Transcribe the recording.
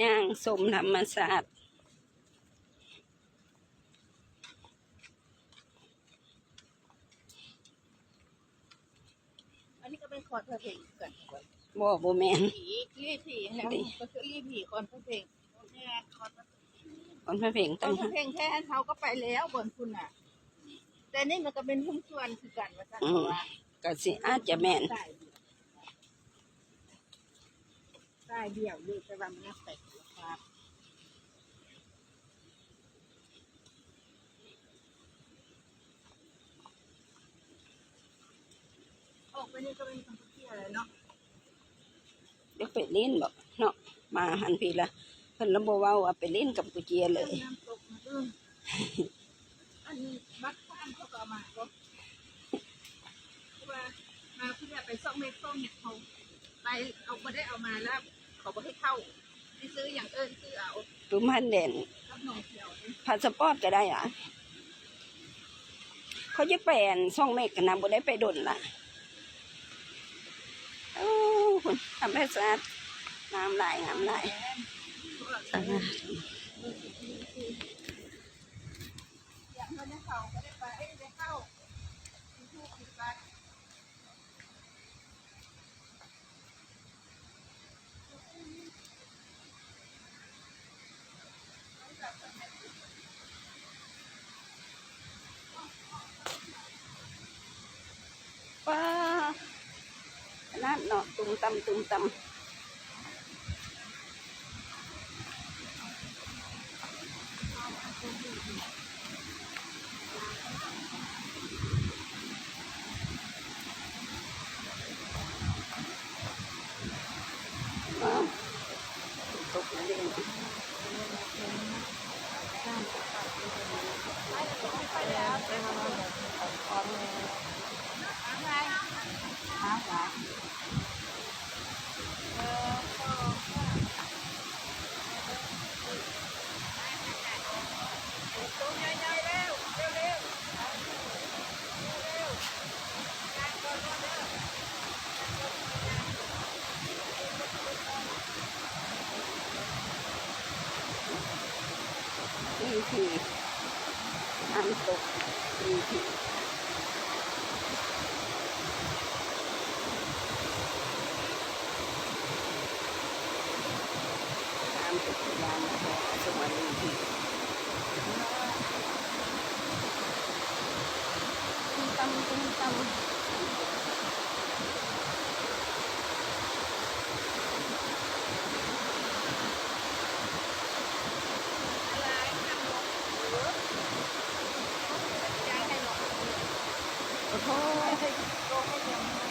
ຍ່າງຊົມທຳມະຊາດ. ອັນນີ້ກໍເປັນຄອນພະເພັງຄືກັນ. ບໍ່ ບໍ່ແມ່ນ ອີກ ອີກທີ່ແລ້ວ ນີ້ກໍຄືອີກທີ່ຄອນພະເພັງ. ຄອນພະເພັງ ຄອນພະເພັງແທ້ເຮົາກໍໄປແລ້ວບ່ອນພຸ້ນນະ ແຕ່ນີ້ມັນກໍເປັນຫຸ້ມສ່ວນຄືກັນວ່າຊັ້ນ. ອືມ ເພາະວ່າ ກໍຊິອາດຈະແມ່ນ ສາຍດຽວຢູ່ ແຕ່ວ່າມັນແປກ. ອອກໄປນີ້ກໍເປັນກຳປູເຈຍແລ້ວເນາະ. ຢາກໄປຫຼິ້ນບໍເນາະ ມາຫັ້ນພີ້ລະ ເພິ່ນລະບໍ່ເວົ້າວ່າໄປຫຼິ້ນກຳປູເຈຍເລີຍ. ນ້ຳຕົກ ອືມ ອັນບັດຜ່ານເຂົາກໍເອົາມາບໍ່? ຄືວ່າມາເພື່ອໄປຊອກເມັກຊອກຫຍັງ ເຂົາໄປເອົາ ບໍ່ໄດ້ເອົາມາແລ້ວ ເຂົາບໍ່ໃຫ້ເຂົ້າ. ຊິຊື້ຫຍັງເອີ້ນຊື້ເອົາ. ປະມານແດນ ກັບໜອງຂຽວນີ້ ພາສະປອດກໍໄດ້ຫວາ? ເຂົາຈະໄປອັນຊ່ອງເມັກຫັ້ນນະ ບໍ່ໄດ້ໄປດົນລະ. ໂອ້ ທຳມະຊາດ ງາມຫຼາຍ ງາມຫຼາຍ. ປ້າ ຂະໜາດເນາະ ຕຸ້ມຕຳ ຕຸ້ມຕຳ. ວິທີ ນ້ຳຕົກ ວິທີ ນ້ຳຕົກ ຍາມແລ້ວກໍສະຫວັນວິທີ ຕຸ້ມຕຳ ຕຸ້ມຕຳ. ໂອ້ໂຫ